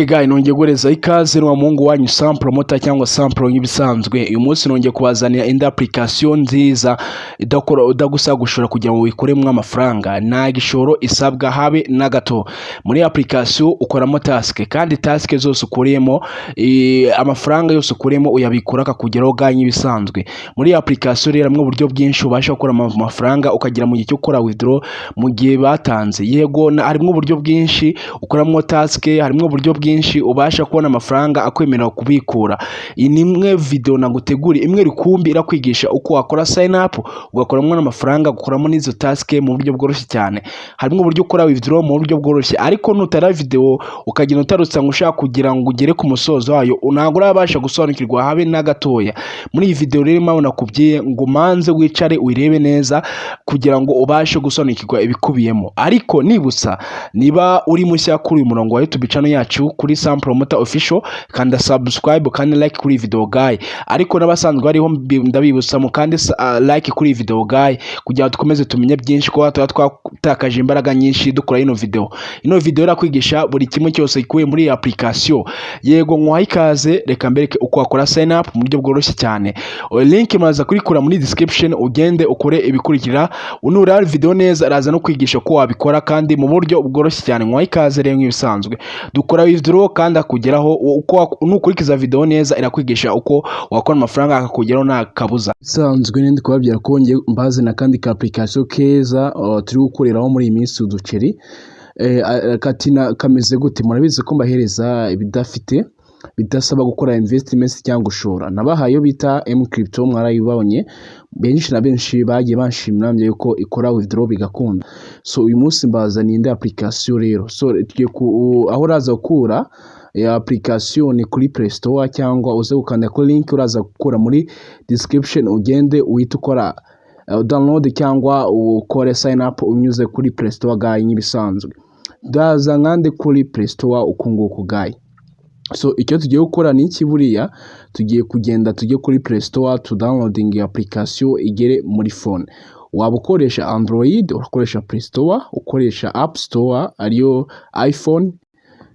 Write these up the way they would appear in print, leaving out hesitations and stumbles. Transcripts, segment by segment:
Guy, nongeye guhereza ikaze wa muhungu wanyu Sam Promoter cyangwa Sam Pro nk'ibisanzwe. Uyu munsi nongeye kubazanira indi application nziza idakora idagusaba gushora kugira ngo wikuremo amafaranga. Nta gishoro isabwa habe na gato. Muri application ukoramo task, kandi task zose ukuriyemo, amafaranga yose ukuriyemo uyabikura akakugeraho, guy, nk'ibisanzwe. Muri application rero hamwe uburyo bwinshi ubasha gukora amafaranga ukagera mu gihe cyo gukora withdraw mu gihe batanze. Yego, harimo uburyo bwinshi ukoramo task, harimo uburyo bwinshi ubasha kubona amafaranga akwemerera kubikura. Iyi ni imwe video naguteguriye, imwe rukumbi irakwigisha uko wakora sign up ugakoramo n'amafaranga, gukoramo n'izo task mu buryo bworoshye cyane. Harimo uburyo ukora withdraw mu buryo bworoshye, ariko nutara video ukagenda utarutsa ngo ushaka kugira ngo ugere ku musozo wayo, ntabwo urabasha gusobanukirwa habe na gatoya. Muri iyi video rero impamvu nakubwiye ngo manze wicare uyirebe neza kugira ngo ubashe gusobanukirwa ibikubiyemo. Ariko nibutsa, niba uri mushya kuri uyu murongo wa YouTube channel yacu kuri Sam Promoter Official, kanda subscribe kandi like kuri iyi video, guy. Ariko n'abasanzwe bariho ndabibutsa mu kandi like kuri iyi video, guy, kugira ngo dukomeze tumenye byinshi, kuko tuba twatakaje imbaraga nyinshi dukora ino video. Ino video irakwigisha buri kimwe cyose gikubiye muri iyi application. Yego, nkuhaye ikaze, reka mbereke uko wakora sign up mu buryo bworoshye cyane. Link muraza kurikura muri description, ugende ukore ibikurikira. Nureba video neza araza no kwigisha uko wabikora kandi mu buryo bworoshye cyane. Nkuhaye ikaze rero nk'ibisanzwe. Dukora withdraw kandi akugeraho uko nukurikiza video neza, irakwigisha uko wakora amafaranga akakugeraho nta kabuza. Bisanzwe ndi kubabwira ko ngiye mbazana akandi ka application keza, turi gukoreraho muri iyi minsi uduceri. Katina kameze gute? Murabizi ko mbahereza ibidafite bidasaba gukora investment cyangwa gushora. Nabahaye iyo bita M Crypto, mwarayibonye, benshi na benshi bagiye banshimira yuko ikora withdraw bigakunda. So uyu munsi mbazaniye indi application rero. So tugiye ku aho uraza gukura ya application ni kuri Play Store, cyangwa uze gukanda kuri link uraza gukura muri description, ugende uhite ukora download cyangwa ukore sign up unyuze kuri Play Store, guy, nk'ibisanzwe. Ndaza nkande kuri Play Store uku nguku, guy. So icyo tugiye gukora ni iki? Buriya tugiye kugenda tujye kuri Play Store tu downloading application igere muri phone. Waba ukoresha Android urakoresha Play Store, ukoresha App Store ariyo iPhone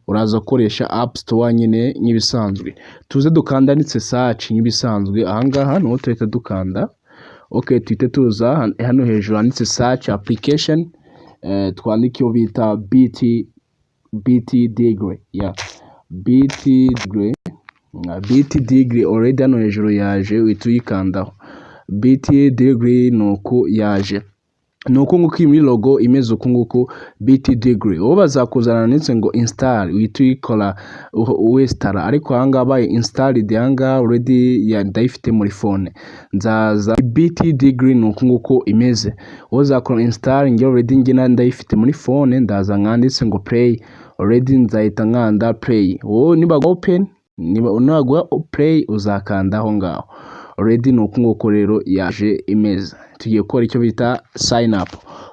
uraza gukoresha App Store nyine nk'ibisanzwe. Tuze dukanda handitse search nk'ibisanzwe, ahangaha niho tuhita dukanda. Okay, tuhite tuza hano hejuru handitse search application, twandike iyo bita BT degree, yeah, BT degree, BT degree. Already hano hejuru yaje, uhita uyikandaho. BT degree ni uku yaje, ni uku nguku iyi muri logo imeze uku nguku, BT degree. Wowe bazakuzana handitse ngo install, uhita uyikora wesitara. Ariko ahangaha baye installed, ahangaha already ya ndayifite muri phone. Nzaza BT degree ni uku nguku imeze, wowe uzakora install. Njye already njye ndayifite muri phone, ndaza nkanditse ngo play, already nzahita nkanda play. Wowe niba open, niba naguha play uzakanda aho ngaho. Already ni uku nguku rero yaje imeze. Tugiye gukora icyo bita sign up.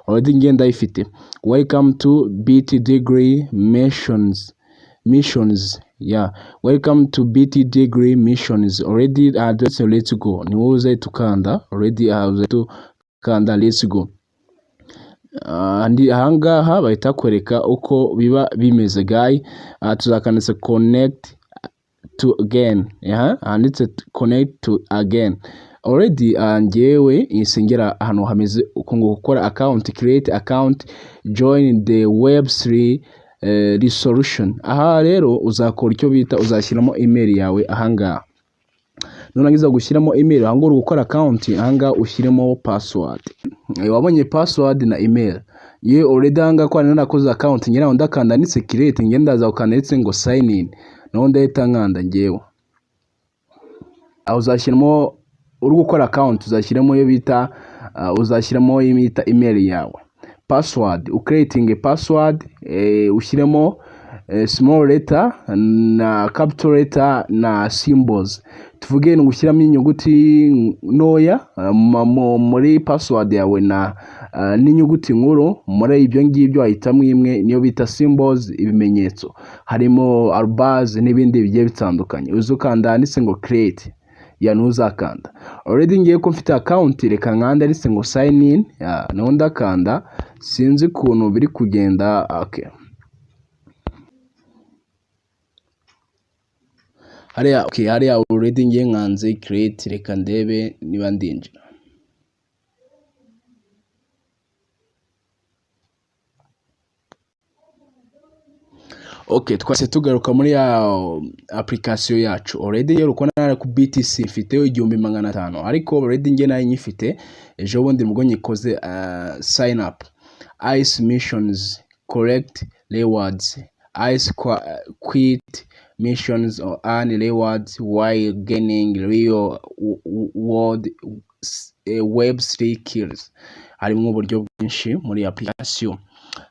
Already njye ndayifite. Welcome to BT degree missions, yeah, welcome to BT degree missions. Already address let's go, ni wowe uzahita ukanda. Already uzahita ukanda let's go. Ahangaha bahita bakwereka uko biba bimeze, guy. Tuzakanditse connect to again, handitse connect to again. Already njyewe insengera ahantu hameze uko ngo gukora account, create account, join the web3 resolution. Aha rero uzakora icyo bita uzashyiramo email yawe ahangaha. Nurangiza gushyiramo email ahangaha uri gukora account, ahangaha ushyiremo password. Wabonye password na email ye already ahangaha ko narakoze account, ngira ndakanda nditse create, ngenda ndaza gukanda nditse ngo sign in, naho ndahita nkanda ngewe. Aho uzashyiramo uri gukora account, uzashyiramo iyo bita uzashyiramo iyo bita email yawe, password, ucreating password, ushyiremo small letter na capital letter na symbols. Tuvuge ni gushyiramo inyuguti ntoya muri password yawe na n'inyuguti nkuru. Muri ibyo ngibyo wahitamo imwe, niyo bita symbols, ibimenyetso, harimo arobase n'ibindi bigiye bitandukanye. Uzi ukanda handitse ngo create ya, ntuzakanda. Already ngiye ko mfite account, reka nkanda handitse ngo sign in, naho ndakanda. Sinzi ukuntu biri kugenda. Okay. Hariya, okay, hariya already ngiye nkanze create. Reka ndebe niba ndinjira. Okay, twase tugaruka muri ya application yacu. Already rero uko nari ku BTC mfiteho 1500, ariko already nge nayo nyifite ejo bundi nibwo nyikoze sign up. Ice missions, collect rewards, ice quit missions or earn rewards while gaining real world web3 kills. Harimo uburyo bwinshi muri application,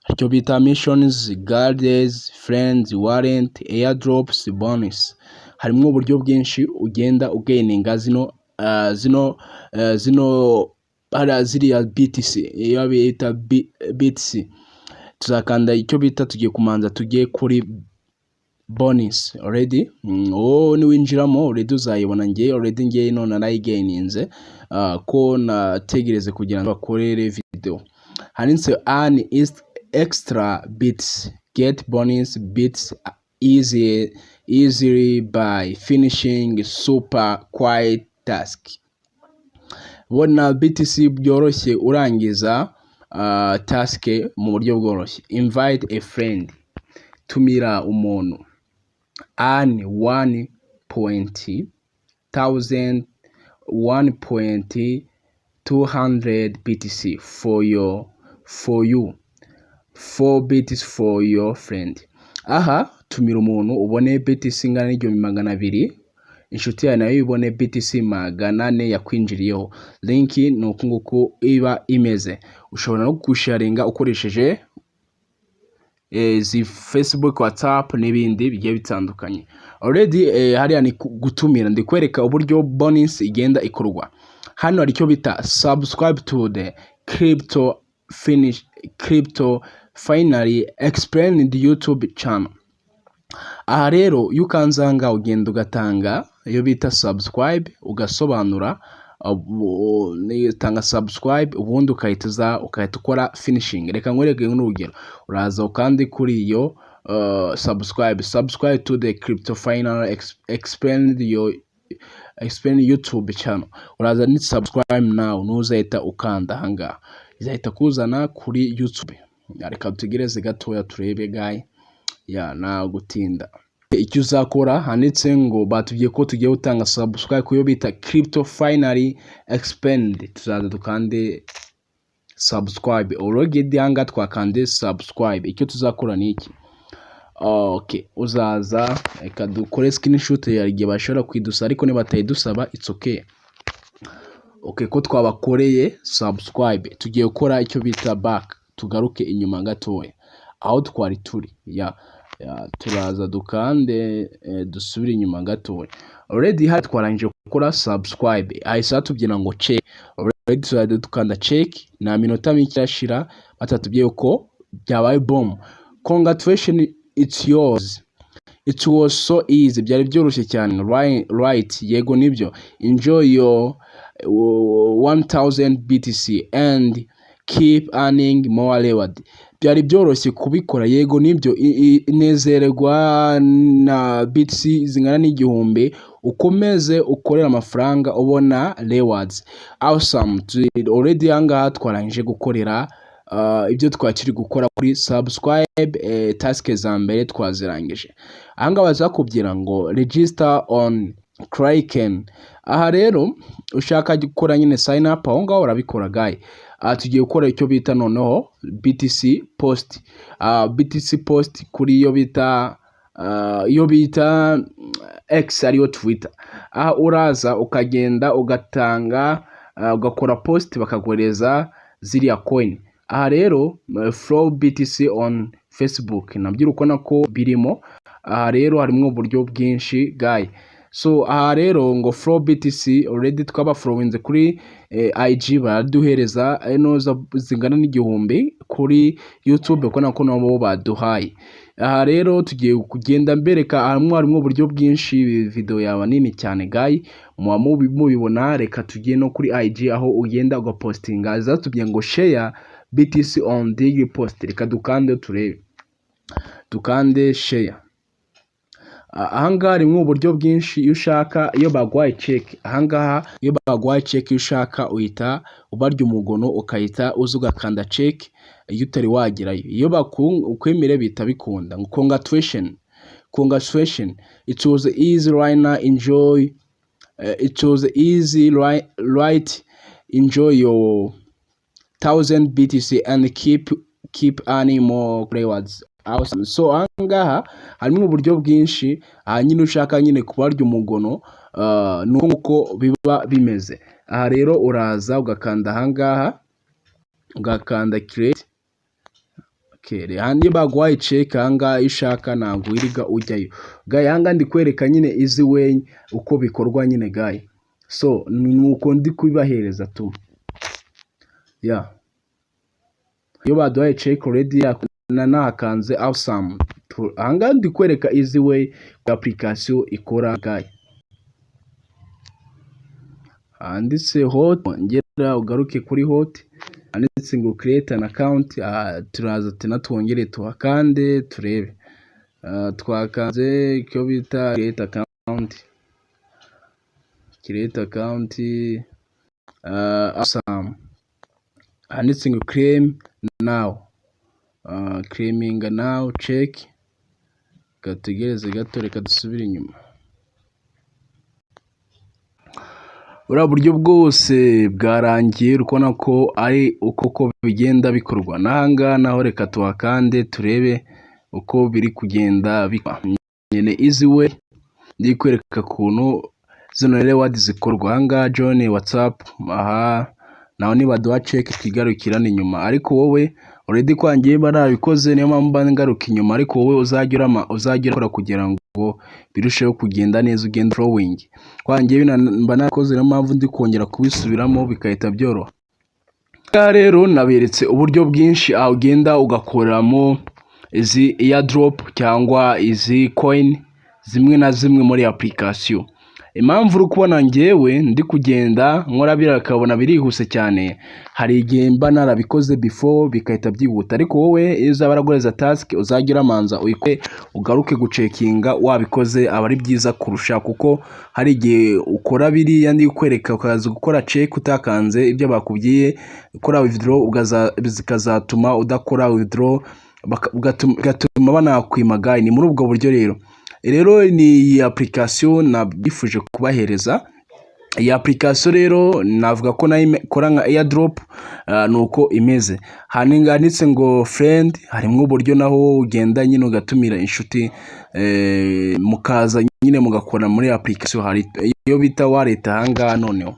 icyo bita missions, guards, friends, warrant, airdrops, bonus. Harimo uburyo bwinshi ugenda ugaininga zino hariya ziriya BTC, iyo bita BTC. Tuzakanda icyo bita, tugiye kumanza tujye kuri bonus. Already wowe niwinjiramo already uzayibona. Ngiye already, ngiye none narayigaininze ko nategereze kugira ngo bakorere video. Handitse earn extra bits, get bonus bits easily by finishing super quiet task. Bona BTC byoroshye urangiza task mu buryo bworoshye. Invite a friend, tumira umuntu, earn one point thousand 1.200 BTC for you, 4 BTC for your friend. Aha tumira umuntu ubone BTC ingana n'1200, inshuti yawe nayo ibone BTC 400 yakwinjiriyeho. Link ni uku nguku iba imeze. Ushobora no gusharinga ukoresheje izi Facebook, WhatsApp n'ibindi bigiye bitandukanye. Already hariya ni gutumira, ndi kwereka uburyo bonus igenda ikorwa. Hano hari icyo bita subscribe to the crypto finish crypto finally explain the YouTube channel. Aha rero iyo ukanze aha ngaha, ugenda ugatanga iyo bita subscribe, ugasobanura, utanga subscribe, ubundi ukahita uza ukahita ukora finishing. Reka nkwereke n'urugero. Uraza ukandi kuri iyo subscribe to the crypto final explain your explain YouTube channel. Uraza ni subscribe now, ntuzahita ukanda aha ngaha, izahita kuzana kuri YouTube. Reka dutegereze gatoya turebe, guy, ya nta gutinda. Icyo uzakora, handitse ngo batubwiye ko tugiye gutanga subscribe kuyo bita crypto finally expand. Tuzaza dukande subscribe. Already aha ngaha twakande subscribe. Icyo tuzakora ni iki? Okay, uzaza, reka dukore screenshot. Hari igihe bashobora kwidusaba, ariko nibatayidusaba it's okay. Okay, ko twabakoreye subscribe, tugiye gukora icyo bita back, tugaruke inyuma gatoya aho twari turi. Ya turaza dukande dusubire inyuma gatoya. Already hari twarangije gukora subscribe, ahise hatubwira ngo check. Already tuzajya dukanda check, nta minota mike irashira batatubwiye ko byabaye boom. Congratulations, it's yours. It was so easy, byari byoroshye cyane. Right, yego nibyo. Enjoy your 1000 BTC and keep earning more reward. Byari byoroshye kubikora, yego nibyo. Nezererwa na BTC zingana n'1000, ukomeze ukorere amafaranga ubona rewards. Awesome. Already ahangaha twarangije gukorera ibyo twakiri gukora kuri subscribe. Task za mbere twazirangije. Ahangaha bazakubwira ngo register on Kraken. Aha rero ushaka gukora nyine sign up aho ngaho urabikora, guy. Aha tugiye gukora icyo bita noneho BTC post, BTC post kuri iyo bita X, ariyo Twitter. Aha uraza ukagenda ugatanga, ugakora post, bakaguhereza ziriya coin. Aha rero follow BTC on Facebook, nabyo urabona ko birimo. Aha rero harimo uburyo bwinshi, guy. So aha rero ngo follow BTC, already twaba followinze kuri IG, baraduhereza enoza zingana n'1000. Kuri YouTube ubona ko nabo baduhaye. Aha rero tugiye kugenda mbereka harimo uburyo bwinshi. Video yaba nini cyane, guy, muba mubibona. Reka tugiye no kuri IG, aho ugenda ugapostinga. Zatubwiye ngo share BTC on daily post. Reka dukande turebe, dukande share. Ahangaha harimo uburyo bwinshi. Iyo ushaka, iyo baguhaye check ahangaha, iyo baguhaye check, iyo ushaka uhita ubarya umugono, ukahita uza ugakanda check. Iyo utari wagerayo, iyo bakwemereye bihita bikunda. Ngo congratulation, congratulation, it was easy right now, enjoy. It was easy, right? Enjoy your 1000 BTC and keep earning more rewards. Awesome. So ahangaha harimo uburyo bwinshi. Aha nyine ushaka nyine kubarya umugono, ni uko biba bimeze. Aha rero uraza ugakanda ahangaha, ugakanda create. Okay, handi baguhaye check ahangaha, iyo ushaka ntabwo wirirwa ujyayo, guys. Ahangaha ndi kwereka nyine easy way uko bikorwa nyine, guys. So nuko ndi kubibahereza tu. Yeah, iyo baduhaye check already na nakanze awesome. Ahangaha ndi kwereka easy way application ikora, guys. Handitse hot, ngera ugaruke kuri hot, handitse ngo create an account. Turaza tena twongere tuhakande turebe. Twakanze icyo bita create account, create account, awesome. Handitse ngo claim now, claiming now check. Reka tutegereze gato, reka dusubire inyuma. Buriya buryo bwose bwarangiye, uri kubona ko ari uko ko bigenda bikorwa. N'ahangaha naho reka tuhakande turebe uko biri kugenda bikorwa. Nyine easy way ndi kwereka ukuntu zino reward zikorwa. Ahangaha join WhatsApp, aha naho nibaduha check twigarukirane inyuma. Ariko wowe already kwangiye barabikoze, niyo mpamvu mba ngaruka inyuma. Ariko wowe uzajya urama, uzajya urakora kugira ngo birusheho kugenda neza, ugenda flowing. Kwangiye mba nakoze, niyo mpamvu ndi kongera kubisubiramo bigahita byoroha. Aha rero naberetse uburyo bwinshi aho ugenda ugakoramo izi airdrop cyangwa izi coin zimwe na zimwe muri application. Impamvu uri kubona ngewe ndi kugenda nkora biriya ukabona birihuse cyane, hari igihe mba narabikoze before bigahita byihuta. Ariko wowe iyo uzaba waraguhereza task, uzajya uramanza uyikore, ugaruke gucekinga wabikoze, aba ari byiza kurusha, kuko hari igihe ukora biriya ndi kukwereka, ukaza gukora check utakanze ibyo bakubwiye, ukora withdraw zikazatuma udakora withdraw, bigatuma banakwima, guys. Ni muri ubwo buryo rero. Rero ni iyi application nabifuje kubahereza. Iyi application rero navuga ko nayo ikora nka airdrop, ni uko imeze. Handitse ngo friend, harimo uburyo naho ugenda nyine ugatumira inshuti, mukaza nyine mugakora muri application. Hari iyo bita wallet ahangaha. Noneho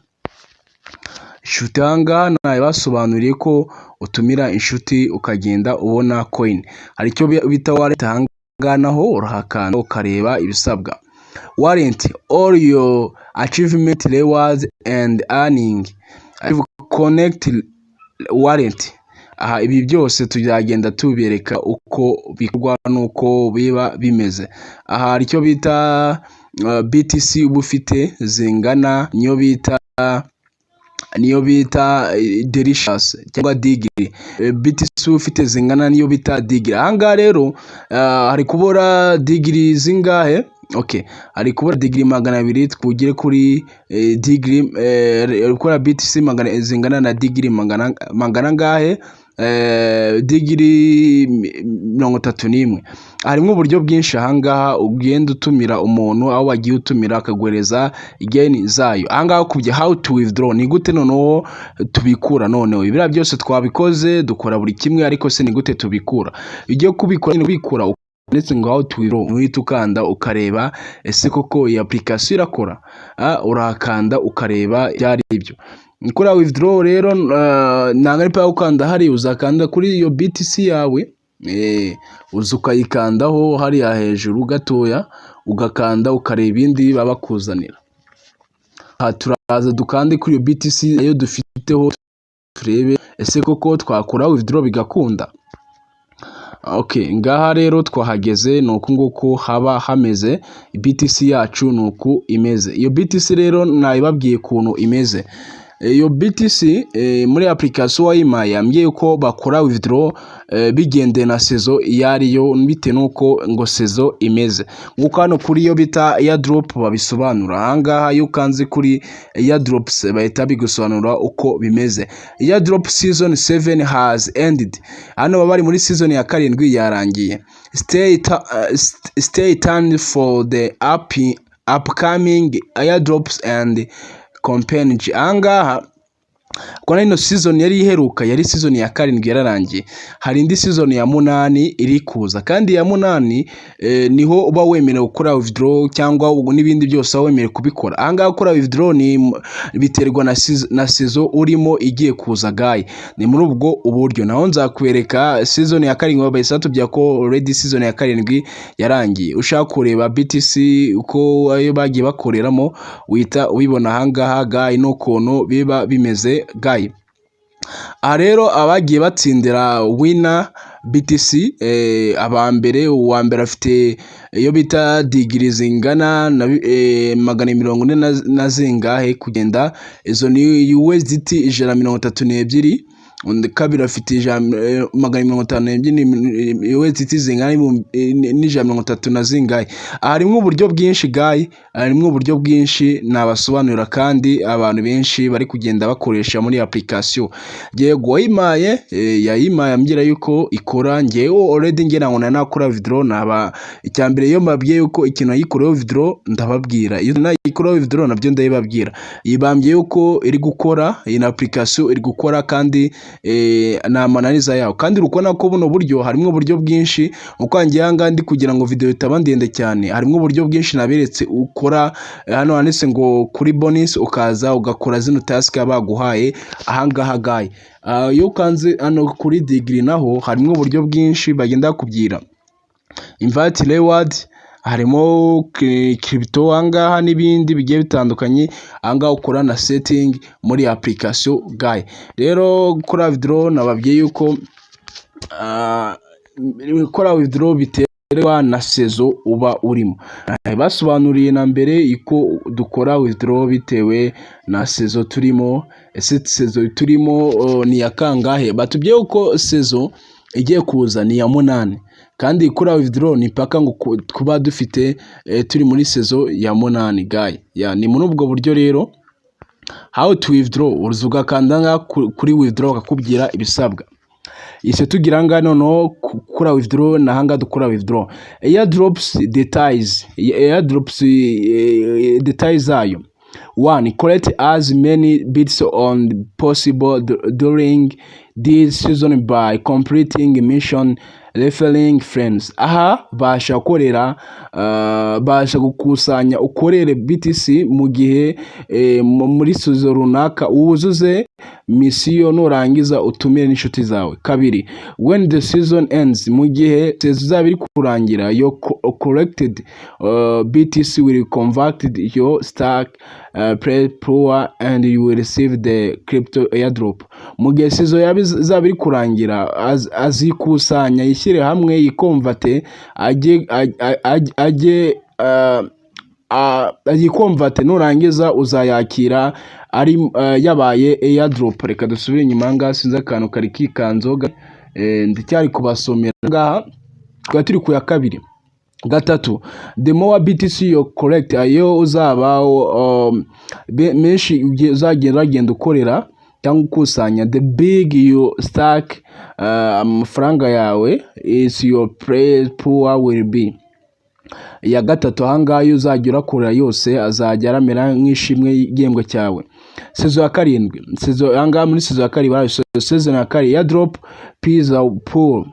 inshuti, ahangaha nabasobanuriye ko utumira inshuti ukagenda ubona coin. Hari icyo bita wallet, ahangaha naho urahakanda ukareba ibisabwa. Wallet, all your achievement, rewards and earning, connect wallet. Aha ibi byose tuzagenda tubereka uko bikorwa n'uko biba bimeze. Aha hari icyo bita BTC uba ufite zingana niyo bita delicious cyangwa degree. BTC uba ufite zingana niyo bita degree. Aha ngaha rero hari kubura degree zingahe? Okay, hari kubura degree 200 twugire kuri degree, gukora BTC magana zingana na degree magana angahe? Degree 31. Harimo uburyo bwinshi ahangaha ugenda utumira umuntu, aho wagiye utumira akaguhereza gain zayo. Ahangaha kubye how to withdraw, ni gute noneho tubikura? Noneho biriya byose twabikoze, dukora buri kimwe, ariko se ni gute tubikura? Ugiye kubikora, kubikura ndetse ngo how to withdraw, uhita ukanda ukareba ese koko iyi application irakora. Urakanda ukareba ibyo ari byo. Kuri withdraw rero ntabwo ari paka ukanda hari, uzakanda kuri iyo BTC yawe, uza ukayikandaho hariya hejuru gatoya, ugakanda ukareba ibindi baba bakuzanira. Aha turaza dukande kuri iyo BTC ayo dufiteho, turebe ese koko twakora withdraw bigakunda. Okay, ngaha rero twahageze, ni uku nguku haba hameze. BTC yacu ni uku imeze. Iyo BTC rero nayibabwiye ukuntu imeze. Iyo BTC muri application wayimpaye yambwiye ko bakora withdraw bigendeye na saison iyo ariyo, bitewe n'uko ngo saison imeze, nk'uko hano kuri iyo bita airdrop babisobanura. Ahangaha iyo ukanze kuri airdrops bahita bigusobanura uko bimeze. Airdrop season 7 has ended. Hano baba bari muri season ya karindwi, yarangiye. Stay tuned for the upcoming airdrops and campaigns. Ahangaha kuko ino season yari iheruka yari season ya karindwi, yararangiye. Hari indi season ya munani iri kuza, kandi iya munani niho uba wemerewe gukora withdraw cyangwa n'ibindi byose uba wemerewe kubikora. Ahangaha gukora withdraw ni biterwa na season urimo igiye kuza, guys. Ni muri ubwo uburyo naho nzakwereka. Season ya karindwi bahise batubwira ko already season ya karindwi yarangiye. Ushaka kureba BTC uko ayo bagiye bakoreramo, uhita ubibona ahangaha, guys, n'ukuntu biba bimeze, guys. Aha rero abagiye batsindira winner BTC, aba mbere, uwa mbere afite iyo bita degree zingana na 440 na zingahe kugenda, izo ni USDT 132. Undi kabiri afite 152 USDT zingana n'130 na zingahe. Aha harimo uburyo bwinshi, guys, harimo uburyo bwinshi nabasobanurira, kandi abantu benshi bari kugenda bakoresha muri application. Yego, wayimaye yayimaye ambwira yuko ikora. Ngewe already ngira ngo nakora withdraw. Naba icya mbere iyo mbabwiye yuko ikintu nayikoreho withdraw, ndababwira. Iyo nayikoreho withdraw nabyo ndabibabwira. Yibambye yuko iri gukora, iyi na application iri gukora, kandi ni amananiza yawo. Kandi uri kubona ko buno buryo harimo uburyo bwinshi. Uko ngiye aha ngaha ndi kugira ngo video itaba ndende cyane, harimo uburyo bwinshi naberetse. Ukora hano handitse ngo kuri bonus, ukaza ugakora zino task baguhaye ahangaha, guys. Iyo ukanze hano kuri degree naho harimo uburyo bwinshi bagenda bakubwira invite reward, harimo crypto ahangaha n'ibindi bigiye bitandukanye. Ahangaha ukora na setting muri application, guys. Rero gukora withdraw, nababwiye yuko gukora withdraw biterwa na saison uba urimo. Basobanuriye na mbere ko dukora withdraw bitewe na saison turimo. Ese saison turimo ni iya kangahe? Batubwiye ko saison igiye kuza ni iya munani, kandi gukora withdraw ni paka ngo kuba dufite turi muri saison ya munani, guys. Ya, ni muri ubwo buryo rero. How to withdraw: uza ugakanda ngaha kuri withdraw, bakakubwira ibisabwa. Ise tugira ngaha noneho gukora withdraw, ni ahangaha dukora withdraw. Airdrops details, airdrops details zayo: one, collect as many bits on possible during this season by completing mission, referring friends. Aha basha gukorera basha gukusanya, ukorere BTC mu gihe muri season runaka, wuzuze mission, nurangiza utumire n'inshuti zawe. Kabiri, when the season ends, mu gihe season izaba iri kurangira, your collected BTC will converted your stack play power and you will receive the crypto airdrop. Mu gihe season yaba izaba iri kurangira, azikusanya, yishyire hamwe, yiconverte, ajye ayiconverte, nurangiza uzayakira ari yabaye airdrop. Reka dusubire inyuma aha ngaha, sinzi akantu kari kikanzeho, ndacyari kubasomera ngaha, twari turi ku ya kabiri. Gatatu, the more BTC you collect, ayo uzaba menshi uzagenda uragenda ukorera cyangwa ukusanya, the big you stack, amafaranga yawe is your prize pool will be. Iya gatatu, ahangaha iyo uzajya urakorera yose azajya aramera nk'ishimwe y'igihembwo cyawe. Saison ya karindwi, saison ahangaha muri saison ya karindwi, season ya karindwi airdrop prize pool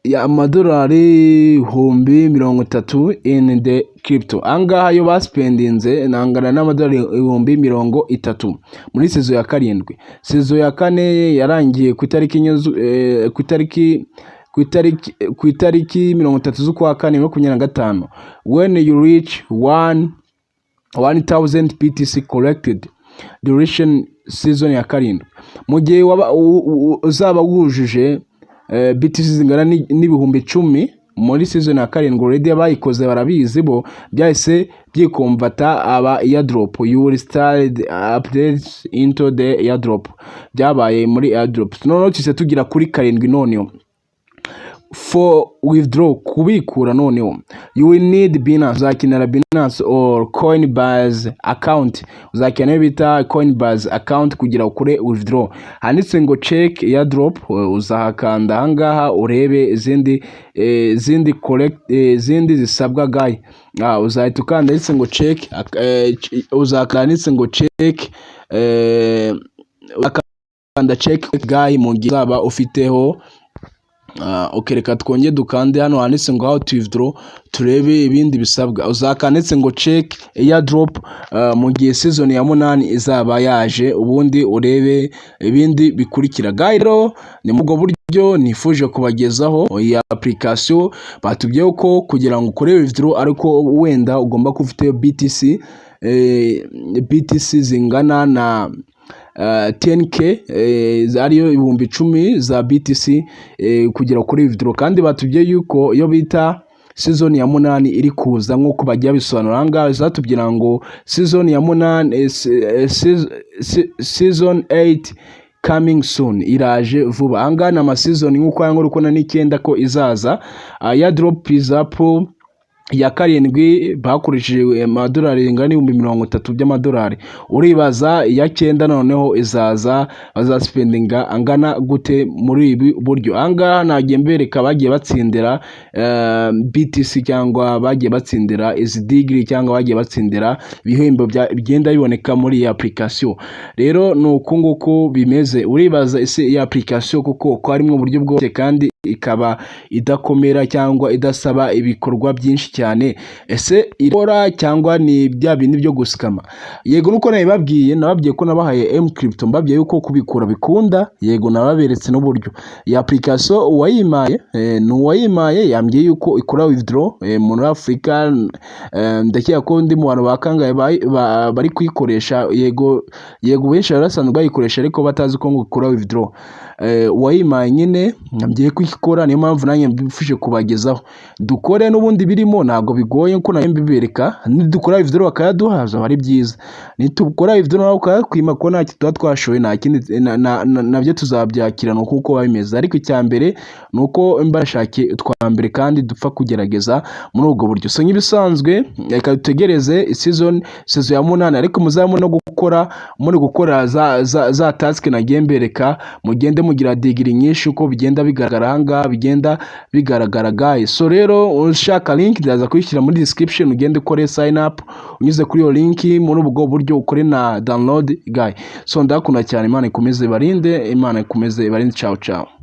ya amadolari 30,000 in the crypto. Ahangaha yo baspendinze nangana n'amadolari 30,000 muri saison ya karindwi. Saison ya kane yarangiye ku itariki 4 ku itariki 30 z'ukwa kane 25. When you reach 1000 BTC collected duration season ya karindwi, mu gihe uzaba wujuje BTC zingana n'10,000 Muri season ya karindwi already abayikoze barabizi, bo byahise byiconverta aba airdrop. You will start updates into the airdrop, byabaye muri airdrop. Noneho tuhise tugira kuri karindwi. Noneho for withdraw, kubikura noneho, you will need Binance, uzakenera Binance or Coinbase account, uzakenera iyo bita Coinbase account kugira ukore withdraw. Handitse ngo check airdrop, uzahakanda ahangaha urebe izindi izindi collect, izindi zisabwa guy. Uzahita ukanda handitse ngo check, uzakanda handitse ngo check, ukanda check guy mu gihe uzaba ufiteho. Ok, reka twongere dukande hano handitse ngo how to withdraw, turebe ibindi bisabwa. Uzakanditse ngo check airdrop mu gihe season ya munani izaba yaje, ubundi urebe ibindi bikurikira guy. Rero ni mu ubwo buryo nifuje kubagezaho iyi application. Batubwiye ko kugira ngo ukore withdraw ariko wenda ugomba kuba ufite BTC, BTC zingana na 10K, ariyo 10,000 za BTC, kugera kuri withdraw. Kandi batubwiye yuko iyo bita season ya munani iri kuza, nk'uko bagiye babisobanura aha ngaha, zatubwira ngo season ya munani, season 8 coming soon, iraje vuba. Aha ngaha ni amaseason nk'uko aya ngaya ukubona n'icyenda ko izaza. Airdrop is up ya karindwi bakoresheje amadolari ingana n'30,000 by'amadolari. Uribaza iya cyenda noneho izaza bazaspendinga angana gute muri ibi buryo? Ahangaha nagiye mbereka bagiye batsindira BTC cyangwa bagiye batsindira izi degree cyangwa bagiye batsindira ibihembo bigenda biboneka muri iyi application. Rero ni uku nguku bimeze. Uribaza ese iyi application kuko ko harimo uburyo bwose kandi ikaba idakomera cyangwa idasaba ibikorwa byinshi cyane, ese ikora cyangwa ni bya bindi byo guscama? Yego, nuko nabibabwiye, nababwiye ko nabahaye M crypto, mbabwiye yuko kubikura bikunda. Yego, nababeretse n'uburyo iyi application uwayimaye, ni uwayimaye yambwiye yuko ikora withdraw muri Afurika. Ndakeka ko ndi mu bantu bakangaye bari kuyikoresha. Yego, benshi bari basanzwe bayikoresha ariko batazi ko ngo ikora withdraw. Uwayimaye nyine yambwiye ko ikora, niyo mpamvu nanjye mbifuje kubagezaho. Dukore n'ubundi birimo, ntabwo bigoye ko nayo mbibereka. Nidukora withdraw bakayaduha bizaba ari byiza, nitukora withdraw nawe ukayakwima ko ntacyo tuba twashoye, nta kindi nabyo tuzabyakira, ni uko uko biba bimeze. Ariko icya mbere ni uko mbashakiye utwa mbere kandi dupfa kugerageza muri ubwo buryo. So nk'ibisanzwe, reka dutegereze season ya munani, ariko muzamu no gukora muri gukora za task nagiye mbereka, mugende mugira degree nyinshi uko bigenda bigaragara ahangaha, bigenda bigaragara guys. So rero ushaka link ndaza kuyishyira muri description, ugende ukore sign up unyuze kuri iyo link, muri ubwo buryo ukore na download guy. So ndakunda cyane, Imana ikomeze ibarinde, Imana ikomeze ibarinde. Ciao ciao.